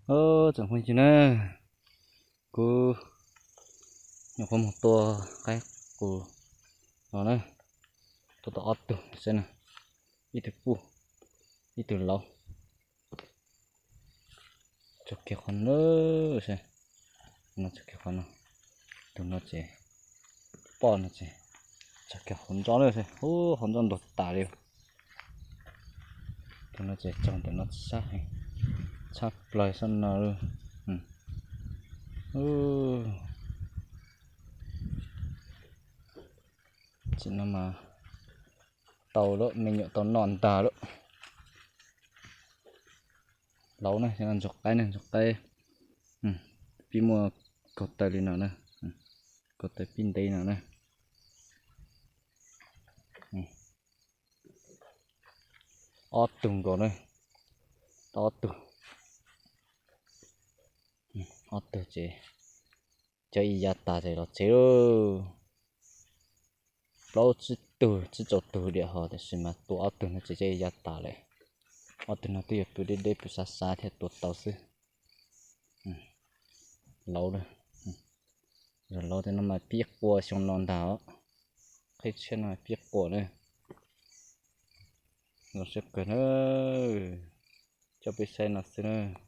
Tsoom phooj ywg na, kuv nyuam qhuav mus tua qaib qus los na, tua tau ob tug xwb na, ib tug puj, ib tug laub. Txog kiag qhov no, no txog kiag qhov no, tus no ces, poj no ces txog kiag hauv ntsob lawm, ub hauv ntsob ntuag tas li. Tus no ces txog ntawm no sab heev, tshab plaws sab no lawm. Tsis no mas tau lawm, me nyuam tau noj ntag lawm. Laub na, ntsuag qaib na, ntsuag qaib. Pib muaj kaug taw li no na, kaug taw pib ntev no na. Ob tug nkaus na, tau ob tug, ob tug ces cov ib yav tas ces los tsev lauj. Plaub tsib tug tsib rau tug diam hos, tab sis mas tua ob tug no ces cov ib yav tas lawm. Ob tug no twb yog pw deb deb pw sab sab thiaj tua tau xwb. Laub lawm, yog laub tej no mas pib qua xyoo no ntag os. Qhib tshiab no pib qua na. Zoo siab kawg na, coj peb saib no xwb na.